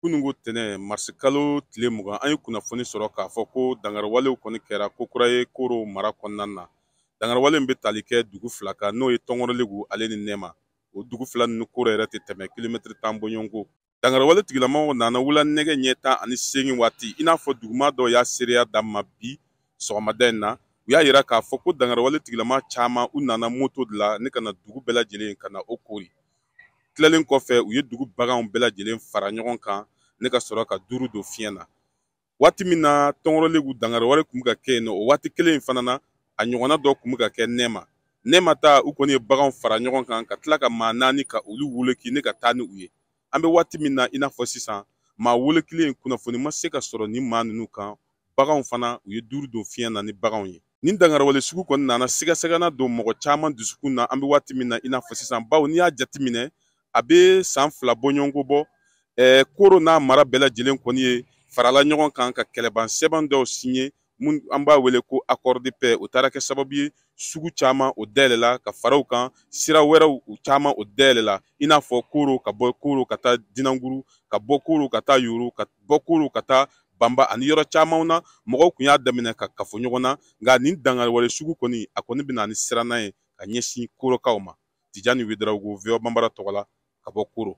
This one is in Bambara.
Kununko tɛnɛn marisikalo tile 20, an ye kunnafoni sɔrɔ k'a fɔ ko dankariwalew kɔni kɛra ko kura ye Koro mara kɔnɔna na. Dankariwale in bɛ tali kɛ dugu fila kan, n'o ye Tɔnkɔrɔlegu ale ni Nɛma. O dugu fila ninnu Koro yɛrɛ tɛ tɛmɛ kilomɛtiri 10 bɔɲɔgɔnko. Dankariwale tigilamɔgɔw nana wula nɛgɛ ɲɛ 18 waati, i n'a fɔ duguma dɔw y'a seereya d'an ma bi sɔgɔmada in na. U y'a yira k'a fɔ ko dankariwale tigilama caman, u nana moto de la ne ka na dugu bɛɛ lajɛlen ka na o kori. Tilalen kɔfɛ, u ye dugu baganw bɛɛ lajɛlen fara ɲɔgɔn kan ne ka sɔrɔ ka duuru don fiɲɛ na. Waati min na Tɔnkɔrɔlegu dankariwale tun bɛ ka kɛ yen nɔ, o waati kelen in fana na, a ɲɔgɔnna dɔ tun bɛ ka kɛ Nɛma. Nɛma ta, u kɔni ye baganw fara ɲɔgɔn kan ka tila ka maa 4 ka olu woloki ne ka taa ni u ye. An bɛ waati min na i n'a fɔ sisan, maa wolokilen kunnafoni ma se ka sɔrɔ nin maa ninnu kan. Baganw fana, u ye duuru don fiɲɛ na ni baganw ye. Nin dankariwale sugu kɔni nana sigasɛgana don mɔgɔ caman dusukun na an bɛ waati min na i n'a fɔ sisan, bawo n'i y'a jateminɛ, a bɛ san 2 bɔɲɔgɔnko bɔ. Koro n'a mara bɛɛ lajɛlen kɔni ye farala ɲɔgɔn kan ka kɛlɛban sɛbɛn dɔw signé, mun an b'a wele ko accord de paix. O taara kɛ sababu ye sugu caman o dayɛlɛla ka fara u kan, sira wɛrɛw u caman o dayɛlɛla, i n'a fɔ Koro ka bɔ Koro ka taa Dinankuru, ka bɔ Koro ka taa Yoro, ka bɔ Koro ka taa Banba ani yɔrɔ camanw na. Mɔgɔw tun y'a daminɛ ka kafo ɲɔgɔn na, nka nin dankariwale sugu kɔni, a kɔni bɛ na ni siranna ye ka ɲɛsin Korokaw ma. Tijani Wedarawogo, VOA Banbara tɔgɔ la, ka bɔ Koro.